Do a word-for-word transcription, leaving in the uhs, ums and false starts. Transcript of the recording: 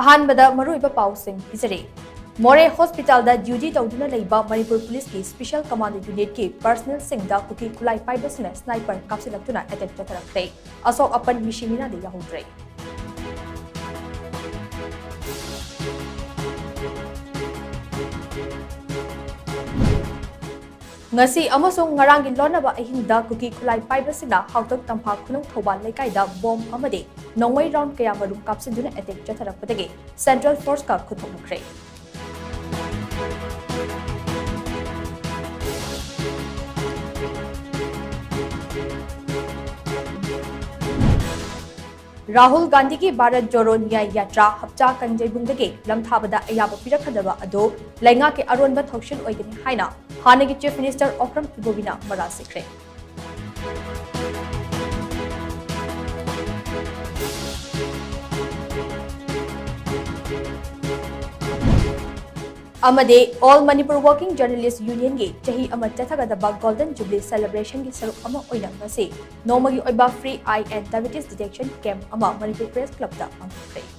ꯑꯍꯥꯟꯕꯗ ꯃꯔꯨꯑꯣꯏꯕ ꯄꯥꯎꯁꯤꯡ ꯄꯤꯖꯔꯤ꯫ ꯃꯣꯔꯦ ꯍꯣꯁꯄꯤꯇꯥꯜꯗ ꯗ꯭ꯌꯨꯇꯤ ꯇꯧꯗꯨꯅ ꯂꯩꯕ ꯃꯅꯤꯄꯨꯔ ꯄꯨꯂꯤꯁꯀꯤ ꯁ꯭ꯄꯦꯁꯦꯜ ꯀꯃꯥꯟꯗꯣ ꯌꯨꯅꯤꯠꯀꯤ ꯄꯔꯁꯅꯦꯜꯁꯤꯡꯗ ꯀꯨꯀꯤ ꯈꯨꯠꯂꯥꯏ ꯄꯥꯏꯕꯁꯤꯡꯅ ꯁ꯭ꯅꯥꯏꯄꯔ ꯀꯥꯞꯁꯤꯜꯂꯛꯇꯨꯅ ꯑꯦꯇꯦꯛ ꯆꯠꯊꯔꯛꯈ꯭ꯔꯦ꯫ ꯑꯁꯣꯛ ꯑꯄꯟ ꯃꯤꯁꯤ ꯃꯤꯅꯥꯗꯤ ꯌꯥꯎꯍꯧꯗ꯭ꯔꯦ꯫ ꯉꯁꯤ ꯑꯃꯁꯨꯡ ꯉꯔꯥꯡꯒꯤ ꯂꯣꯟꯅꯕ ꯑꯍꯤꯡꯗ ꯀꯨꯀꯤ ꯈꯨꯠꯂꯥꯏ ꯄꯥꯏꯕꯁꯤꯡꯅ ꯍꯥꯎꯇꯛ ꯇꯝꯐꯥ ꯈꯨꯅꯧ ꯊꯧꯕꯥꯜ ꯂꯩꯀꯥꯏꯗ ꯕꯣꯝ ꯑꯃꯗꯤ ꯅꯣꯡꯃꯩ ꯔꯥꯎꯟ ꯀꯌꯥꯃꯔꯨꯝ ꯀꯥꯞꯁꯤꯟꯗꯨꯅ ꯑꯦꯇꯦꯛ ꯆꯠꯊꯔꯛꯄꯗꯒꯤ ꯁꯦꯟꯇ꯭ꯔꯦꯜ ꯐꯣꯔꯁꯀ ꯈꯨꯠꯊꯣꯛꯅꯈ꯭ꯔꯦ꯫ ꯔꯥꯍꯨꯜ ꯒꯥꯟꯙꯤꯒꯤ ꯚꯥꯔꯠ ꯖꯣꯔꯣ ꯅ꯭ꯌꯥꯌ ꯌꯥꯇ꯭ꯔꯥ ꯍꯞꯇꯥ ꯀꯥꯡꯖꯩꯕꯨꯡꯗꯒꯤ ꯂꯝꯊꯥꯕꯗ ꯑꯌꯥꯕ ꯄꯤꯔꯛꯀꯗꯕ ꯑꯗꯨ ꯂꯩꯉꯥꯛꯀꯤ ꯑꯔꯣꯟꯕ ꯊꯧꯁꯤꯜ ꯑꯣꯏꯒꯅꯤ ꯍꯥꯏꯅ ꯍꯥꯟꯅꯒꯤ ꯆꯤꯐ ꯃꯤꯅꯤꯁꯇꯔ ꯑꯣꯀ꯭ꯔꯝ ꯏꯕꯣꯕꯤꯅ ꯃꯔꯥꯜ ꯁꯤꯈ꯭ꯔꯦ꯫ ꯑꯃꯗꯤ All Manipur Working Journalist Unionꯒꯤ ꯆꯍꯤ ꯑꯃ ꯆꯠꯊꯒꯗꯕ Golden Jubilee Celebrationꯒꯤ ꯁꯔꯨꯛ ꯑꯃ ꯑꯣꯏꯅ ꯉꯁꯤ ꯅꯣꯡꯃꯒꯤ ꯑꯣꯏꯕ Free Eye and Diabetes Detection Camp ꯑꯃ ꯃꯅꯤꯄꯨꯔ Press Clubꯇ ꯄꯥꯡꯊꯣꯛꯈ꯭ꯔꯦ꯫